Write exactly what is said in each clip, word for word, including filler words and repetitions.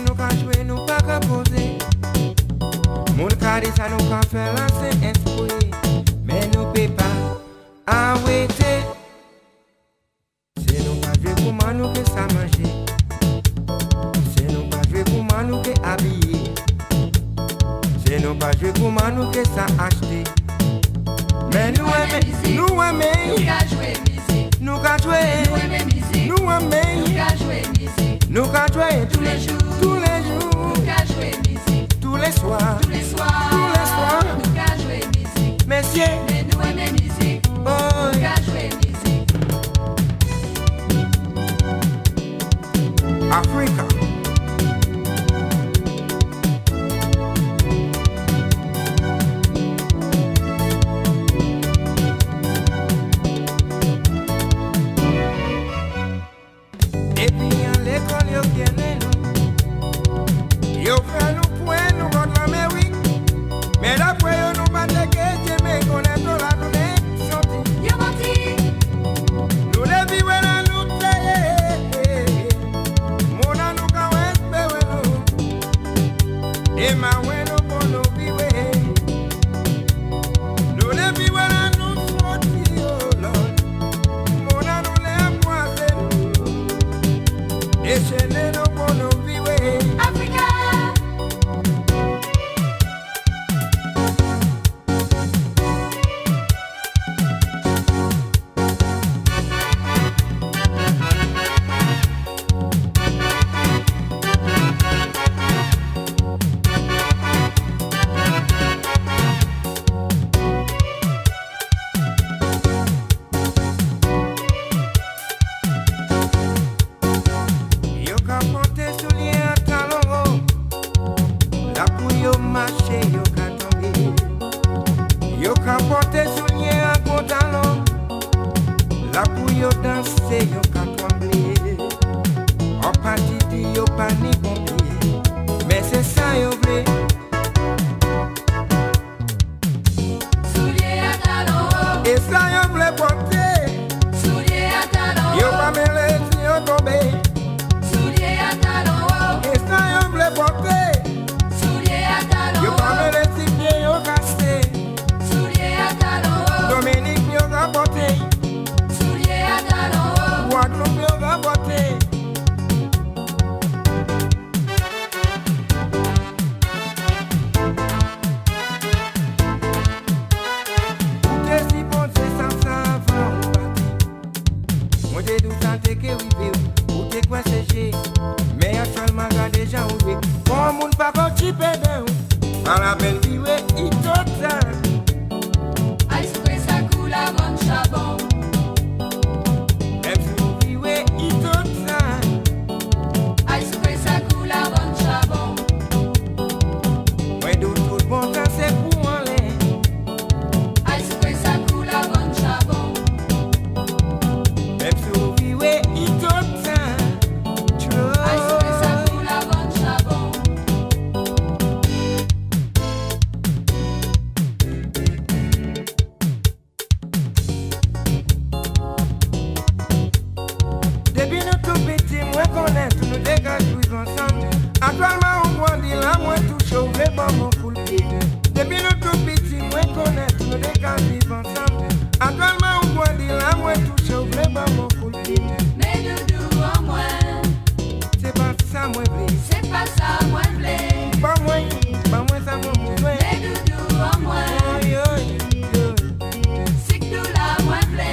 Nou ka jwé, nou pa ka pozé. Moun ka di sa nou ka fè la, sé èspri. Mé nou pé pa arété. Si nou pa jwé, kouman nou ké sa manjé? Si nou pa jwé, kouman nou ké abiyé? Si nou pa jwé, kouman nou ké sa achté? Mé nou enmen, nou enmen. Nou ka jwé mizik. Nou ka jwé. Nou enmen mizik. Nou enmen. Nou ka jwé mizik. Nou ka jwé tou lé jou. Tou lé jou. Nou ka jwé mizik. Tou lé swa. Tou lé swa. Tou lé swa. Nou ka jwé mizik. Mésyé. Mé nou enmen mizik. Oh. Nou ka jwé mizik. Africa. Dépi an lékol yo kiyéné nou. Yo fè nou kwè nou bò Lanmèrik. Mé dapré yo nou pa té ké djémé konnet la nou lé sòti. Yo manti. Nou lé viré la nou té yé. Moun an nou ka espéré nou. É mawé nou pou nou viré. Nou lé viré la nou sòti, oh Lord. Moun an nou lé anbrasé nou. Déchéné nou pou nou viré. Africa. Yo ka pòté soulyé a talon wo. La pou yo maché, yo ka tonbé. Yo ka pòté soulyé a gwo talon. La pou yo dansé, yo ka tranblé. An pati di yo pa ni bon pyé. Mé sé sa yo vlé. Soulyé a talon wo. É sa yo vlé pòté. Soulyé a talon wo. Yo pa mélé si yo tonbé. Soulyé a talon wo. É sa yo vlé pòté. Soulyé a talon wo. Yo pa mélé si pyé yo kasé. Soulyé a talon wo. Dominik yo ka pòté. Soulyé a talon wo. Gwadloup yo ka pòté. Ou té sipoté sav sa avan ou pati. Mwen té di ou sa té ké rivé ou, ou té kwè sé jé. Mé aktièlman gadé jan ou yé. Fò moun pa ka okipé dè ou. Pa lapenn viré, i two ta. Ay, soukwé sa kou la bann chabon. Menm si ou viré, i two ta. Ay, soukwé sa kou la bann chabon. Mwen di ou tout bon tan sé pou anlè. Ay, soukwé sa kou la bann chabon. Menm si ou viré, i two ta. Ay, soukwé sa kou la bann chabon. Dépi nou tou piti, mwen konnet nou té ka jwé ansanm. Aktièlman ou grandi la, mwen touché, ou vlé ban mwen kout pyé. Dépi nou tou piti, mwen konnet nou té ka viv ansanm. Aktièlman ou grandi la, mwen touché, ou vlé ban mwen kout pyé. Mé doudou an mwen. Sé pa sa mwen vlé. Sé pa sa mwen vlé. Ban mwen, ban mwen sa mwen bezwen. Mé doudou an mwen. Oy, oy, oy. Sik dou la mwen vlé.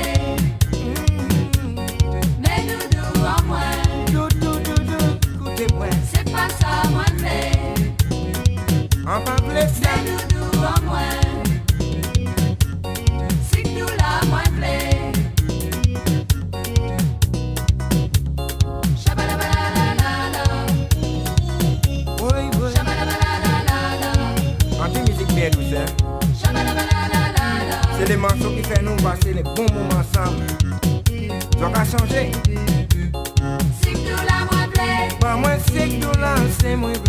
Mm. Mé doudou an mwen. Doudou, doudou, kouté mwen. Sé pa sa mwen vlé. An pa vlé sa. Mé doudou an mwen. Sik dou la mwen vlé. Chabalabalala. Woy, woy. Chabalabalala. Anpil mizik byen dous, en. Chabalabalala. Sé dé mòso ki fè nou pasé dé bon moman ansanm. Zò ka sonjé. Sik dou la mwen vlé. Ban mwen sik dou la, sé mwen vlé.